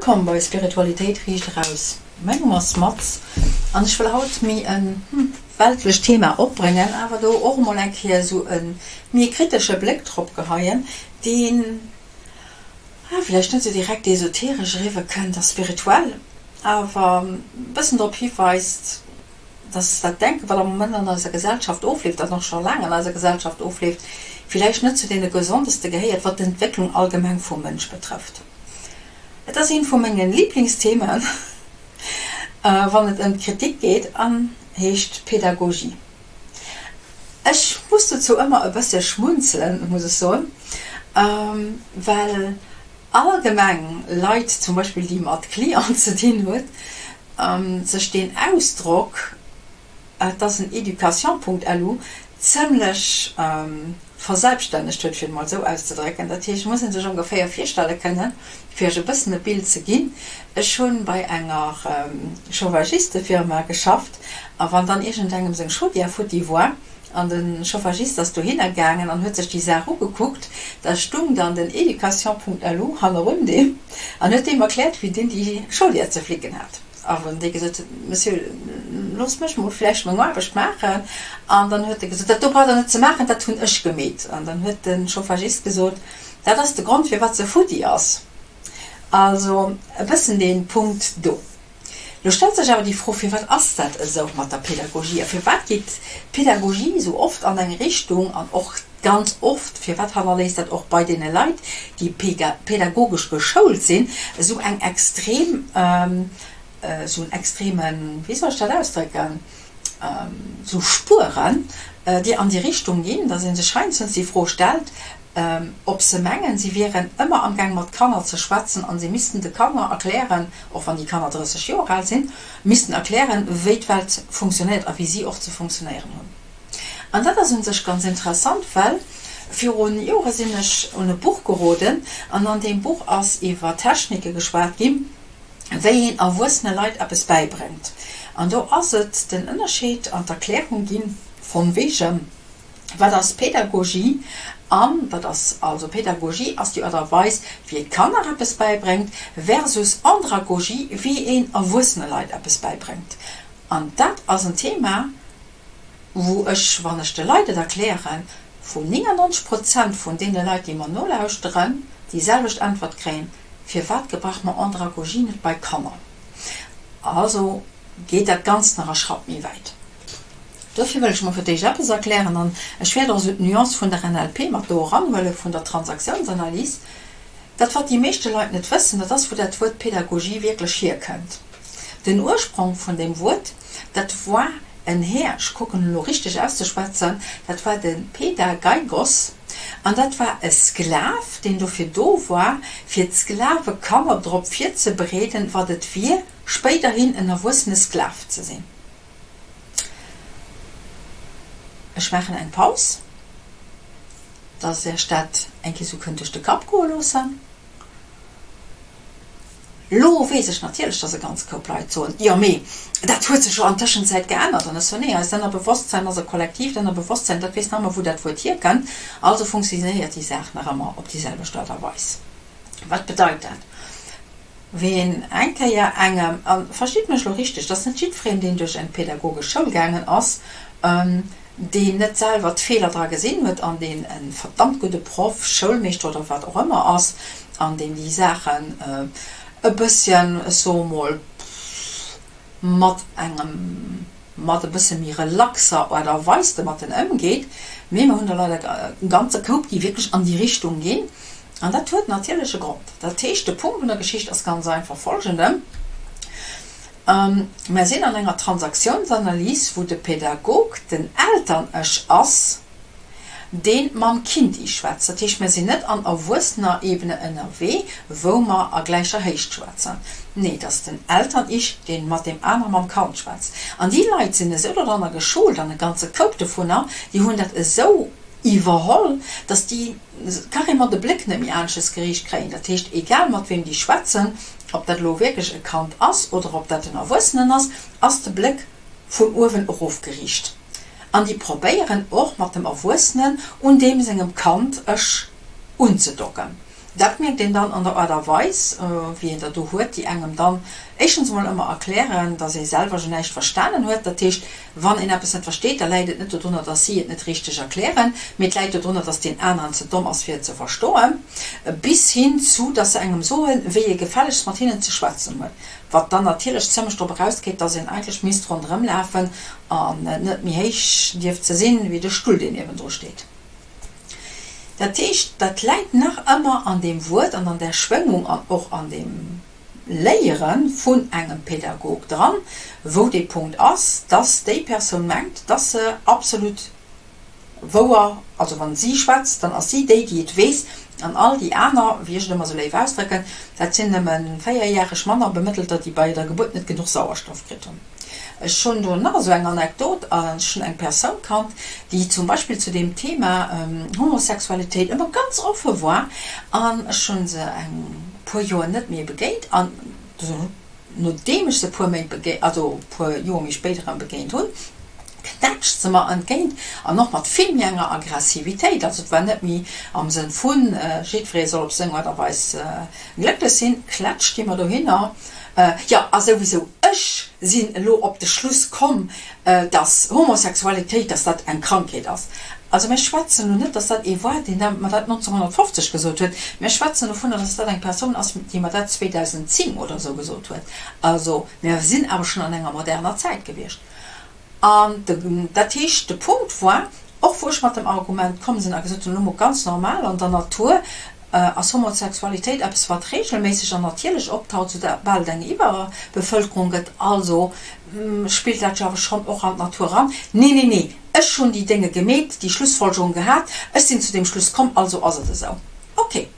Wëllkomm bei Spiritualitéit riicht eraus. Mäin Numm ass Mats an ech wëll haut méi en weltlecht Thema opbréngen, awer do och emol eng Kéier esou e méi kritesche Bléck drop geheien, deen vläicht net esou direkt esoteresch eriwwe kënnt a spirituell, awer e bëssen drop hiweist, dass dat Denken, wat am Moment an eiser Gesellschaft ofleeft an och scho laang an eiser Gesellschaft ofleeft, villäicht net zu deene gesondeste gehéiert, wat d'Entwécklung allgemeng vum Mënsch betrëfft. Et ass eent vu menge Liblingsthemen, wann et ëm d'Kritik geet, an heescht Pedagogie. Ech muss dozou ëmmer e bësse schmunzelen, muss ech soen, well allgemeng Leit zum Beispill, déi mat Clienten ze dinn huet, sech deen Ausdrock, et ass en Education.lu, zëmlech verselbststännegt huet, fir et mol esou auszedrécken. Dat heescht, et muss ee sech ongeféier virstelle kënnen, fir Iech e bëssen e Bild ze ginn, Ech hu bei enger Chauffagistefirma geschafft, a wann dann iergendengem seng Chaudière futti war an de Chauffagist ass dohinner gaangen an huet sech déi Saach ugekuckt, da stung dann den Education.lu hannerun deem an huet deem erkläert, wéi deen déi Chaudière ze flicken hat. A wann dee gesot huet, Monsieur, loosst mech mol vläicht meng Aarbecht maachen, an dann huet e gesot, dat do braucht Der net ze maachen, dat hunn ech gemeet. An dann huet de Chauffagist gesot, dat ass de Grond, firwat se futti ass. Also e bëssen dee Punkt do. Lo stellt sech awer déi Fro, Firwat ass dat esou mat der Pedagogie a firwat geet d'Pedagogie esou oft an eng Richtung an och ganz oft, firwat hannerléisst dat och bei deene Leit, déi pedagogesch geschoult sinn, esou eng extrem, esou en extremen, wéi soll ech dat ausdrécken, esou Spueren, déi an déi Richtung ginn, dass ee sech heiansdo déi Fro stellt, ob se mengen, si wieren ëmmer amgaang mat Kanner ze schwätzen an si missten de Kanner erklären, och wann déi Kanner 30 Joer al sinn, missten erklären, wéi d'Welt funktionéiert a wéi si och ze funktionéieren hunn. An dat ass u sech ganz interessant, well viru Jore sinn ech un e Buch geroden an an deem Buch ass iwwer Technike geschwat ginn, wéi een erwuessene Leit eppes bäibréngt. An do ass et den Ënnerscheed an d'Erklärung ginn, von wegen, Wat ass Pedagogie? An wat ass also Pedagogie? Ass déi Art a Weis, wéi ee Kanner eppes bäibréngt, versus Andragogie, wéi een erwuessene Leit eppes bäibréngt. An dat ass en Thema, wou ech, wann ech de Leit et erklären, vun 99 Prozent vun deene Leit, déi mer nolauschteren, déi selwecht Äntwert kréien, Firwat gebrauche mer Andragogie net bei Kanner? Also geet dat Ganzt nach e Schratt méi wäit. Dofir wëll ech mol fir d'éischt eppes erklären an ech wäert och esou d'Nuance vun der NLP mat do eranhuelen, vun der Transaktiounsanalyse. Dat wat déi meeschte Leit net wëssen, dat ass wou dat Wuert Pedagogie wierklech hierkënnt. Den Ursprong vun deem Wuert, dat war en Här, ech kucken elo richteg auszeschwätzen, dat war de Pedageigos an dat war e Sklav, deen dofir do war, fir d'Sklavekanner drop virzebereeden, wat et wier, spéiderhin en erwuessene Sklav ze sinn. Ech maachen eng Paus, dass Iech dat eng Kéier esou kënnt duerch de Kapp goe loossen. Lo weess ech natierlech, dass e ganz Koup Leit soen, Jo, mee dat huet sech jo an Tëschenzäit geännert. An ech soen, Nee, eist Ënnerbewosstsäin ass e kollektiivt Ënnerbewosstsäin, dat weess nach ëmmer, wou dat Wuert hierkënnt. Also funktionéiert déi Saach nach ëmmer op déi selwecht Aart a Weis. Wat bedeit dat? Ween eng Kéier engem, a verstitt mech elo richteg, et ass net jiddwereen, deen duerch eng pädagogesch Schoul gaangen ass, deen net selwer d'Feeler dra gesinn huet an deen e verdammt gudde Proff, Schoulmeeschter oder wat och ëmmer ass an deen déi Saachen e bësschen, ech soe mol, mat engem, mat e bësse méi relaxer Aart a Weis domatten ëmgeet. Mee mer hunn der leider e ganze Koup, déi wierklech an déi Richtung ginn. An dat huet natierlech e Grond. Dat heescht, de Punkt vun der Geschicht ass ganz einfach folgenden, Mer sinn an enger Transaktionsanalys, wou de Pädagog den Eltern-Ech ass, dee mam Kind-Ich schwätzt. Dat heescht, mir sinn net an erwuessener Ebene ënnerwee, wou mer a gläicher Héicht schwätzen. Nee, et ass den Eltern-Ich, dee mat deem anere, mam Kand schwätzt. An déi Leit sinn esou doranner geschult, an e ganze Koup dovunner, déi hunn dat esou iwwerholl, dass déi carrément de Bléck net méi anesches geriicht kréien. Dat heescht, egal mat weem déi schwätzen, ob dat elo wierklech e Kand ass oder ob dat en Erwuessenen ass, ass de Bléck vun uewen erof geriicht. An déi probéieren och mat dem Erwuessenen un deem sengem Kand ech unzedocken. Dat mierkt een dann an der Aart a Weis, wéi een der do huet, déi engem dann éischtens emol ëmmer erklären, dass ee selwer jo näischt verstanen huet. Dat heescht, wann een eppes net versteet, da läit et net dodrunner, dass si et net richteg erklären, mee et läit dodrunner, dass deen aneren ze domm ass, fir et ze verstoen. Bis hin zu, dass se engem soen, wéi ee gefällegst mat hinnen ze schwätzen huet. Wat dann natierlech zëmmlech drop erausgeet, dass een eigentlech misst ronderëmlafen an net méi héich dierft ze sinn, wéi de Stull, deen niewendru steet. Dat heescht, dat läit nach ëmmer an deem Wuert an an där Schwéngung an och an deem Léiere vun engem Pädagog dran, wou dee Punkt ass, dass déi Persoun mengt, dass se absolut wouer, also wa si schwätzt, dann ass si déi, déi et weess, an all déi aner, wéi ech et ëmmer esou léif ausdrécken, dat sinn nëmme véierjäreg Mannerbemëttelter, déi bei der Gebuert net genuch Sauerstoff kritt hunn. Ech hunn do nach esou eng Anekdot, Ech hunn eng Persoun kannt, déi zum Beispill zu deem Thema Homosexualitéit ëmmer ganz offe war, an ech hu se eng puer Joer net méi begéint, an nodeem ech se e puer Méint begéint, also e puer Joer méi spéit erëm begéint hunn, knätscht se mer entgéint, an och mat vill méi enger Aggressivitéit, also et war net méi am Sënn vun jiddweree soll op seng Aart a Weis glécklech sinn, klätscht déi mer dohinner. Jo, a souwisou, ech sinn elo op de Schluss komm, dass Homosexualitéit, dass dat eng Krankheet ass. Also mir schwätzen elo net, dass dat ee war, deen mer dat 1950 gesot huet, mir schwätzen dovunner, dass dat eng Persoun ass, déi mer dat 2010 oder esou gesot huet. Also mir sinn awer schonn an enger moderner Zäit gewiescht. An dat heescht, de Punkt war, och wou ech mat dem Argument komm sinn a gesot hunn, elo mol ganz normal an der Natur ass Homosexualitéit eppes, wat regelméisseg an natierlech optaucht, soubal et eng Iwwerbevëlkerung gëtt, also spillt dat jo awer schonn och an d'Natur eran. Nee, nee, nee, ech hunn déi Dénge gemeet, déi Schlussfolgerung gehat, ech sinn zu deem Schluss komm, also ass et esou. Okay.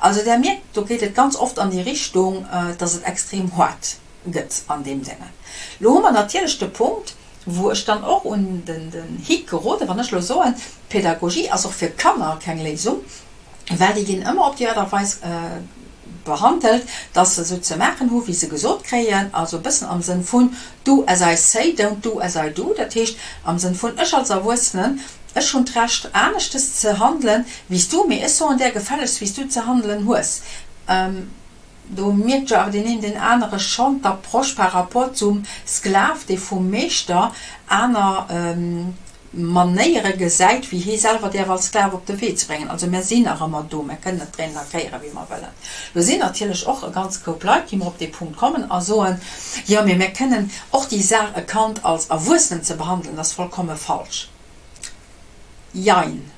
Also Der mierkt, do geet et ganz oft an déi Richtung, dass et extrem haart gëtt an deem Déngen. Lo hu mer natierlech de Punkt, wou ech dann och un den Hick geroden, wann ech elo soen, d'Pädagogie ass och fir Kanner keng Léisung, well déi ginn ëmmer op déi Aart a Weis behandelt, dass se esou ze maachen hu wéi se gesot kréien, also e bëssen am Sënn vun do as I say, don't do as I do, dat heescht am Sënn vun ech als Erwuessenen, ech hunn d'Recht aneschtes ze handelen wéi s du, mee ech soen där gefällegst wéi s du ze handelen hues. Do mierkt jo awer deen een deen anere schonn d'Approche par rapport zum Sklav, dee vum Meeschter aner Manéiere gesäit, wéi hee selwer däerf als Sklav op de Wee ze bréngen. Also mär sinn nach ëmmer do, mär kënnen et dréinen a kéieren, wéi mer wëllen. Lo sinn natierlech och e ganz Koup Leit, déi mer op dee Punkt kommen a soen, jo, mee mär kënnen och déi Saach, e Kand als Erwuessenen ze behandelen, ass vollkomme falsch. Jein.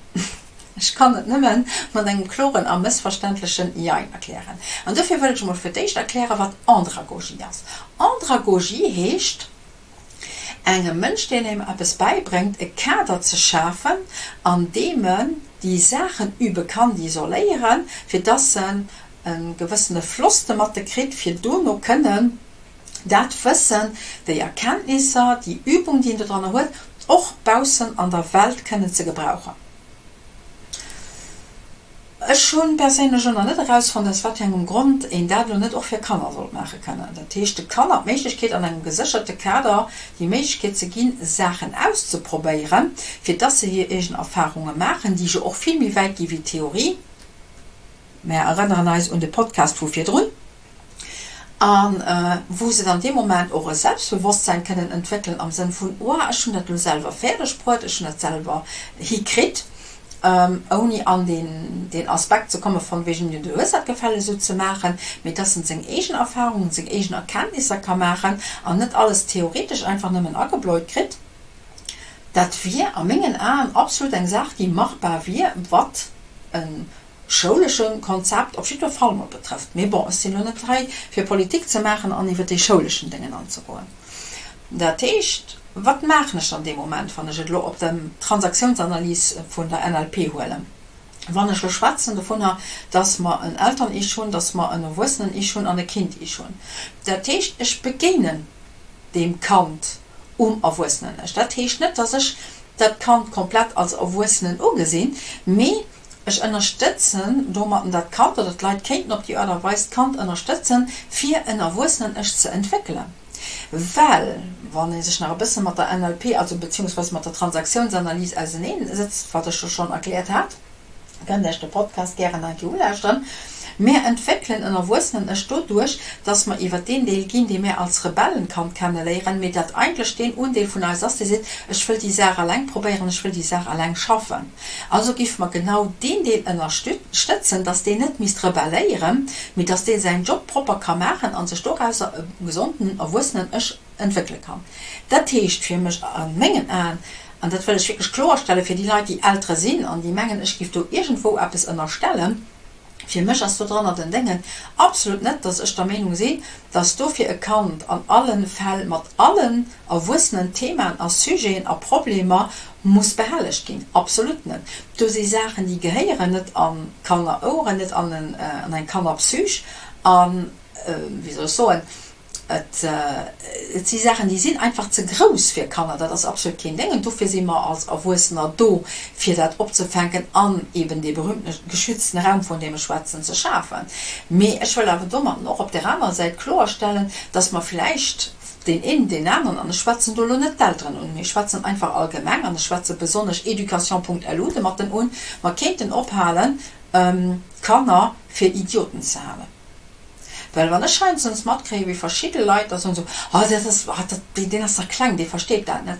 Ech kann et nëmme mat engem kloren a mëssverständlechen Jein erklären. An dofir wëll ech emol fir d'éischt erklären, wat Andragogie ass. Andragogie heescht, engem Mënsch, deen engem eppes bäibréngt, e Kader ze schafen, an deem en déi Saachen übe kann, déi e soll léieren, fir dass en e gewëssene Floss domatte kritt, fir dono kënnen dat Wëssen, déi Erkenntnisser, déi Übung, déi en dodranner huet, och baussen an der Welt kënnen ze gebrauchen. Ech hu perséinlech elo nach net erausfonnt, aus wat fir engem Grond een dat elo net och fir Kanner sollt maache kënnen. Dat heescht, de Kanner d'Méiglechkeet an engem gesécherte Kader déi Méiglechkeet ze ginn, Saachen auszeprobéieren, fir dass se hir eegen Erfarunge maachen, déi jo och vill méi wäit gi wéi d'Theorie. Mär erënneren eis un de Podcast vu virdrun. A wou se dann dee Moment och e Selbstbewosstsein kënnen entwéckelen am Sënn vun, Oa, ech hunn dat elo selwer fäerdeg bruet, ech hunn dat selwer hikritt, ouni an deen Aspekt ze komme von wegen, jo du hues dat gefälleg esou ze maachen, mee dass en seng eegen Erfahrungen, seng eegen Erkenntnisser ka maachen an net alles theoretesch einfach nëmmen agebläut kritt. Dat wier a mengen Aen absolut eng Saach, déi machbar wier, wat e schoulesche Konzept op jiddwer Fall mol betrëfft. Mee bon, ech sinn elo net hei, fir Politik ze maachen an iwwer déi schouleschen Déngen anzegoen. Dat heescht, wat maachen ech dann dee Moment, wann ech et elo op der Transaktionsanalys vun der NLP huelen? Wann ech elo schwätzen dovunner, dass mer en Eltern-Ich hunn, dass mer en Erwuessenen-Ich hunn an e Kind-Ich hunn. Dat heescht, ech begéinen deem Kand um Erwuessenen-Ich. Dat heescht net, dass ech dat Kand komplett als Erwuessenen ugesinn, mee Ech ënnerstëtzen domatten dat Kand, oder d'Leit kéinten op déi Aart a Weis d'Kand ënnerstëtzen, fir en Erwuessenen-Ech ze entwéckelen. Well, wann ee sech nach e bësse mat der NLP, also beziehungsweise mat der Transaktionsanalys auseneen sëtzt, wat ech jo schonn erkläert hat, kënnt Iech de Podcast gären nach eng Kéier ulauschteren. Mär entwéckelen en Erwuessenen-Ech doduerch, dass mer iwwer deen Deel ginn, dee mär als Rebellenkand kenneléieren, mee dat eigentlech deen Undeel vun eis ass, dee seet, Ech wëll déi Saach eleng probéieren, ech wëll déi Saach eleng schaffen. Also géife mer genau deen Deel ënnerstëtzen, dass deen net misst rebelléieren, mee dass dee säin Job propper ka maachen a sech dorausser e gesonden Erwuessenen-Ech entwéckele kann. Dat heescht fir mech a mengen Aen, an dat wëll ech wierklech kloerstelle fir déi Leit, déi Eltere sinn an déi mengen, ech géif do iergendwou eppes ënnerstellen, fir mech ass dodranner den Déngen absolut net, dass ech der Meenung sinn, dass dofir e Kand an alle Fäll mat allen erwuessenen Themaen a Sujeten a Problemer muss behellegt ginn. Absolut net. Do si Saachen, déi gehéieren net a Kanneroueren, net an eng Kannerpsych an, wéi soll ech soen, Et si Saachen, déi sinn einfach ze grouss fir Kanner. Dat ass absolut keen Déngen. Dofir si mer als Erwuessener do, fir dat opzefänken an eben dee berühmtene geschützten Raum, vun deem ech schwätzen, ze schafen. Mee ech wëll awer domatten och op där anerer Säit kloerstellen, dass mer vläicht deen een, deen aneren, an ech schwätzen do elo net d'Elteren un, mee ech schwätzen einfach allgemeng an ech schwätze besonnesch Education.lu domatten un, mer kéinten ophalen, Kanner fir Idioten ze halen. Well wann ech heiansdens matkréien, wéi verschidde Leit da soen esou, Oh, dat ass, ah, dat, deen ass nach kleng, dee versteet dat net.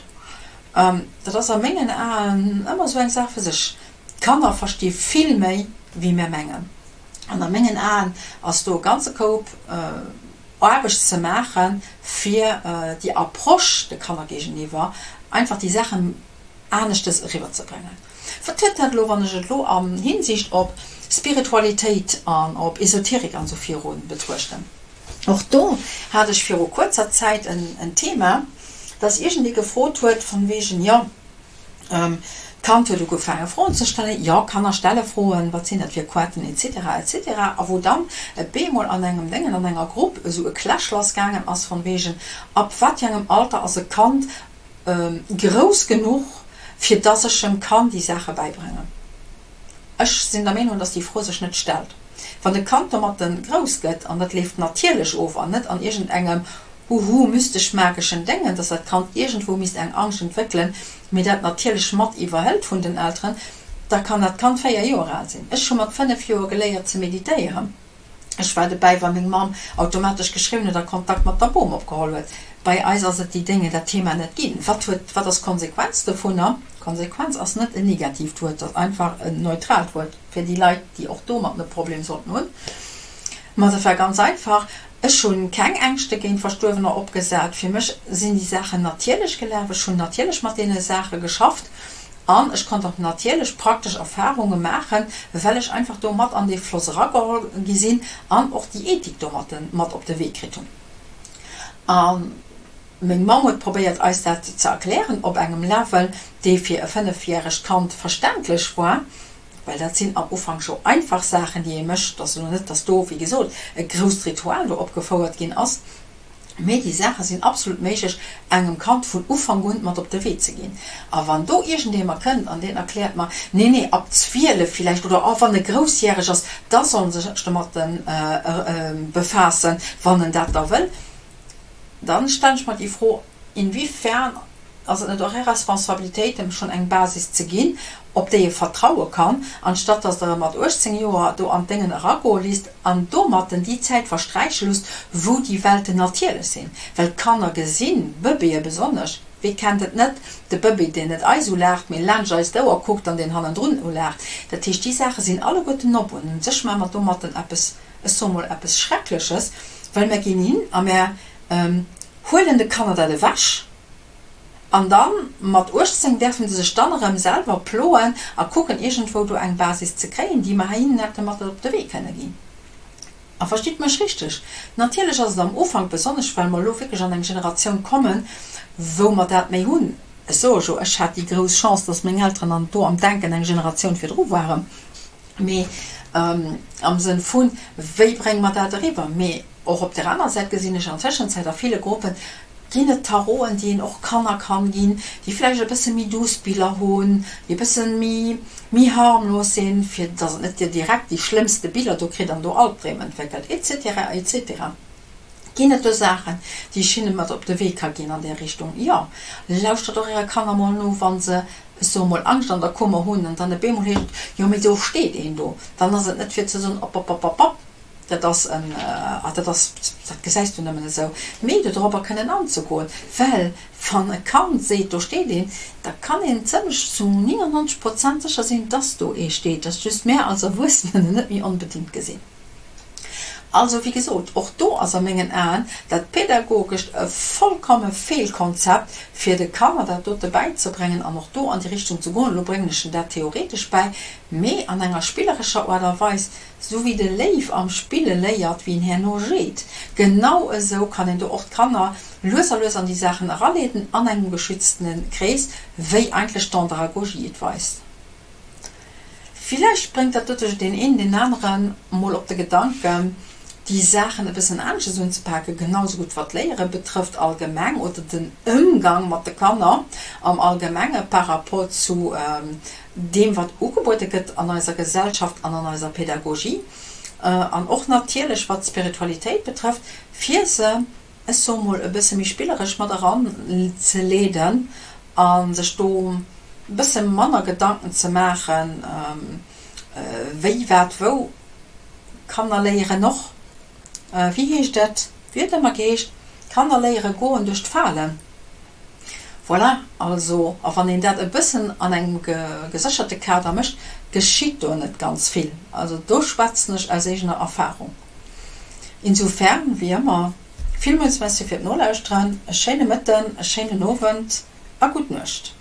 Dat ass a mengen Aen ëmmer esou eng Saach fir sech. D'Kanner versti vill méi, wéi mär mengen. An a mengen Aen ass do e ganze Koup Aarbecht ze maachen, fir déi Approche de Kanner géigeniwwer, einfach déi Saachen aneschtes eriwwerzebréngen. Wat huet dat elo, wann ech et elo an Hinsicht op Spiritualitéit an op Esoterik an esou viru betruechten? Och do hat ech viru kuerzer Zäit en Thema, dass iergendee gefrot huet von wegen, jo, d'Kand huet ugefaange Froen ze stellen, jo, Kanner stelle Froen, wat sinn dat fir Quaten etc. Etc. A wou dann et bemol an engem Déngen, an enger Grupp esou e Clash lassgaangen ass von wegen, ab wat fir engem Alter ass e Kand grouss genuch, fir dass ech em kann déi Saache bäibréngen. Ech sinn der Meenung, dass déi Fro sech net stellt. Wann e Kand domatten grouss gëtt, an dat leeft natierlech of an net an iergendengem huhu mystesch-mageschen Déngen, dass dat Kand iergendwou misst eng Angscht entwéckelen, mee dat natierlech mat iwwerhëlt vun den Elteren, da kann dat Kand 4 Joer al sinn. Ech hu mat 5 Joer geléiert ze meditéieren. Ech war dobäi, wa meng Mamm automatesch geschriwwen huet a Kontakt mat der Bom opgeholl huet. Bei eis ass et déi Dénge, dat Thema net ginn. Wat huet, wat ass d'Konsequenz dovunner? Konsequenz ass net en negatiivt Wuert, dat ass einfach en neutraalt Wuert fir déi Leit, déi och domatten e Problem sollten hunn. Ma dat war ganz einfach, Ech hu keng Ängschte géint Verstuerwener opgesat. Fir mech sinn déi Saachen natierlech gelaf. Ech hunn natierlech mat deene Saache geschafft. An ech konnt och natierlech praktesch Erfahrunge maachen, well ech einfach do mat an dee Floss erageholl gi sinn an och déi Ethik domat mat op de Wee kritt hunn. A meng Mamm huet probéiert, eis dat ze erklären op engem Level, dee fir e fënnefjäregt Kand verständlech war, well dat sinn am Ufank scho einfach Saachen, déi ee mécht. Et ass elo net, dass do, wéi gesot, e grousst Ritual do opgefouert ginn ass. Mee déi Saache sinn absolut méiglech, engem Kand vun Ufank un mat op de Wee ze ginn. A wann do iergendee mer kënnt an deen erkläert mer, nee, nee, ab 12 villäicht oder oh, wann e groussjäreg ass, da soll en sech domat befaassen, wann en dat da wëll, da stellen ech mer déi Fro, inwiefern Ass et net och Är Responsabilitéit, em schonn eng Basis ze ginn, op déi e vertraue kann, anstatt dass Der e mat 18 Joer do an d'Déngen eragoe lisst an domatten déi Zäit versträiche lusst, wou déi Welten natierlech sinn? Well d'Kanner gesinn, Bëbeeë besonnesch, wee kennt et net, de Bëbee, deen net eis ulaacht, mee laanscht eist Ouer kuckt an deen hannendrun ulaacht. Dat heescht, déi Saache sinn alleguerten op un sech. Maache mer domatten eppes, ech soe mol, eppes Schreckleches, well mär ginn hin a mär huelen de Kanner dat ewech an dann mat 18 däerfen se sech dann erëm selwer ploen a kucken iergendwou do eng Basis ze kréien, déi mer hinnen hätte mat op de Wee kënne ginn. A verstitt mech richteg, natierlech ass et am Ufank, besonnesch well mer elo wierklech an eng Generatioun kommen, wou mer dat méi hunn, ech soe jo, ech hat déi grouss Chance, dass meng Elteren an do am Denken eng Generatioun virdru waren, mee am Sënn vun, wéi brénge mer dat eriwwer? Mee och op där anerer Säit gesinn ech an Tëschenzäit a ville Gruppen, ginn et Taroten, déi een och Kanner kann ginn, déi vläicht e bësse méi douce Biller hunn, déi e bësse méi, méi harmlos sinn, fir dass et net direkt déi schlëmmste Biller do kritt an do Albdreem entwéckelt, et cetera, et cetera. Ginn et do Saachen, déi ech hinne mat op de Wee ka ginn an där Richtung? Jo. Lauschtert och äre Kanner mol no, wa se, ech soe mol, Angscht an der Kummer hunn an dann op eemol heescht et, jo mee do steet een do. Dann ass et net fir ze soen, Op, op, op, op, op. Dat ass en, ah, dat ass, dat gesäis du nëmmen esou, mee do dorobber kënnen anzegoen, well wann e Kand seet, do steet een, da kann een zëmlech zu 99 Prozent sécher sinn, dass do ee steet, dass just mär als Erwuessenen en net méi onbedéngt gesinn. Also, wéi gesot, och do ass a mengen Aen dat Pädagogescht e vollkomme Feelkonzept, fir de Kanner dat dote bäizebréngen an och do an déi Richtung ze goen. Elo bréngen ech en dat theoretesch bäi, mee an enger spillerescher Aart a Weis, Sou wéi de Léiw am Spille léiert, wéi en herno jeet, genau esou kann een do och d'Kanner lues a lues an déi Saachen eraleeden an engem geschütztene Krees, wéi eigentlech d'Andragogie et weist. Villäicht bréngt dat doduerch deen een deen aneren mol op de Gedanken, déi Saachen e bëssen aneschters unzepaken, genau esou gutt wat d'Léiere betrëfft allgemeng oder den Ëmgang mat de Kanner am Allgemenge par rapport zu deem wat ugebuede gëtt an eiser Gesellschaft an an eiser Pädagogie an och natierlech wat d'Spiritualitéit betrëfft, fir se, ech soe mol, e bësse méi spilleresch mat eran ze leeden a sech do e bësse manner Gedanken ze maachen, wéi, wat, wou. Kanner léieren och, wéi heescht et, wéi huet et ëmmer geheescht, Kanner léiere goen duerch d'Falen. Voilà, also, a wann een dat e bëssen an engem gesécherte Kader mécht, geschitt do net ganz vill. Also do schwätzen ech aus eegener Erfahrung. Insofern, wéi ëmmer, villmools Merci fir d'Nolauschteren, e schéine Mëtten, e schéinen Owend a gutt Nuecht.